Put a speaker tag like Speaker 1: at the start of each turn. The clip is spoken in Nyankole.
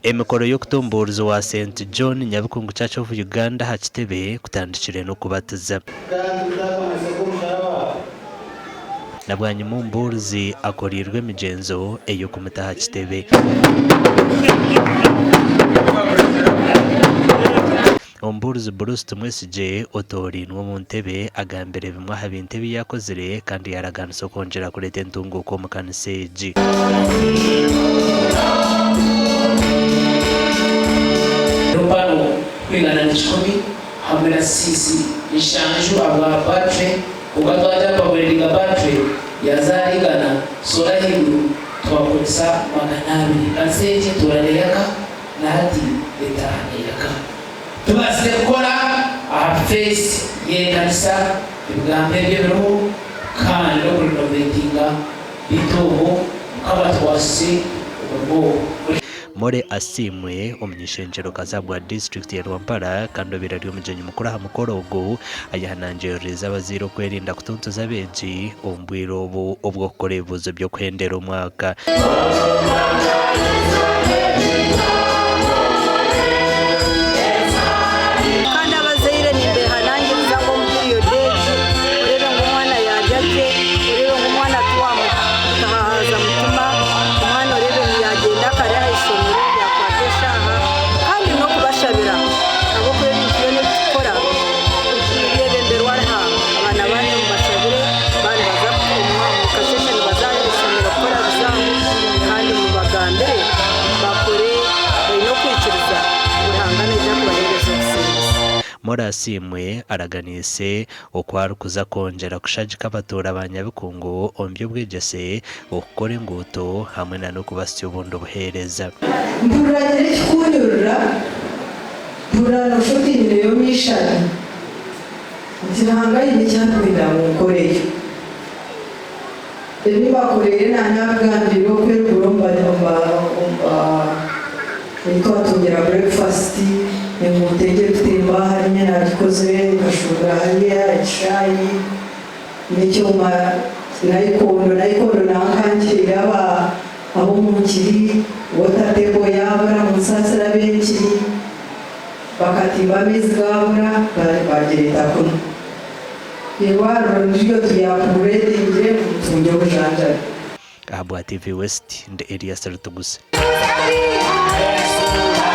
Speaker 1: Emikoro y'okuta omubuurizi wa Saint John Nyabikungu Church of Uganda aha kitebe kutandikire n'okubatiza.
Speaker 2: Kandi nta kamanyiso k'omusharaba.
Speaker 1: Na bwanyima omubuurizi akoreirwe emigyenzo ey'okumuta aha kitebe. Omubuurizi Bruce Tumwesigye otoorainwe omu ntebe agambire bimwe aha bintu ebi yaakozire kandi yaaraganisa okwongyera kureeta entunguuka omu kanisa egi.
Speaker 3: Rupano kwingana nekikumi hamwe na siisi nshanju ahabwa battery kwonka twagya upgradinga battery yaza ahari igana solar ahaiguru twakozesa 200 kanisa egi etuura neyaka Na hati etaaha neeyaka. Tubaasize kukora aha feesi y'ekanisa ebigambo ebyo ebiriho kandi n'okurinovetinga beitu obwo Mukama atubaasize omurimo ogwo.
Speaker 1: Morey Asiimwe, omuny'ishengyero Kazabwa disiturikiti ya Rwampara kandi obaire ari omugyenyi mukuru aha mukoro ogu, ayehanangiririize abazaire okwerinda kutuntuza abeegi omu bwire obu obw'okukora ebibuuzo by'okuhendera omwaka.
Speaker 4: Kandi abazaire nimbehanangiriza ngu omu period egi oreebe ngu omwana yarya gye, oreebe ngu omwana tiwamutahahaza mutima, omwana oreebe ngu yagyenda kare aha ishomero yakwata eshaaha kandi n'okubashabira ahabw'okuba ebintu byona ebi tukukora nibyebemberwa Ruhanga. Abaana banyu mubashabire baaba nibaza omu kasheeshe nibaza aha ishomero kukora bizaamu kandi mubagambire bakore baine okwikiriza ngu Ruhanga naija kubaheereza obusinguzi.
Speaker 1: Morris Asiimwe araganiise oku arikuza kwongyera kushagika abatuura ba Nyabikungu omu by'obwegyese, okukora enguuto hamwe na n'okubasya obundi buheereza.
Speaker 5: Mpurira nyine ekikunyurira, mpurira noshusha oti nyineyo omishani. Nti Ruhanga aine eki arikwenda ngu nkoreyo. Ebi mbakoreire naanabigambiire okwo eruguru omu ei twatungira burekufasiti, enguuto egi erikutemba aha niinye naagikozire, nkashuubura hariya ekishaayi n'ekyoma nayikondo, nayikondo nankankireire ab'omu nkiri, water table yaabura munsaasire ab'enkiri. Bakatimba amaizi gaabura baagireeta kunu. Eirwariro niryo turyapugureedingire ngu mutungye obujanjabi.
Speaker 1: Ahabwa TV West, ndi Elias Rutugusa.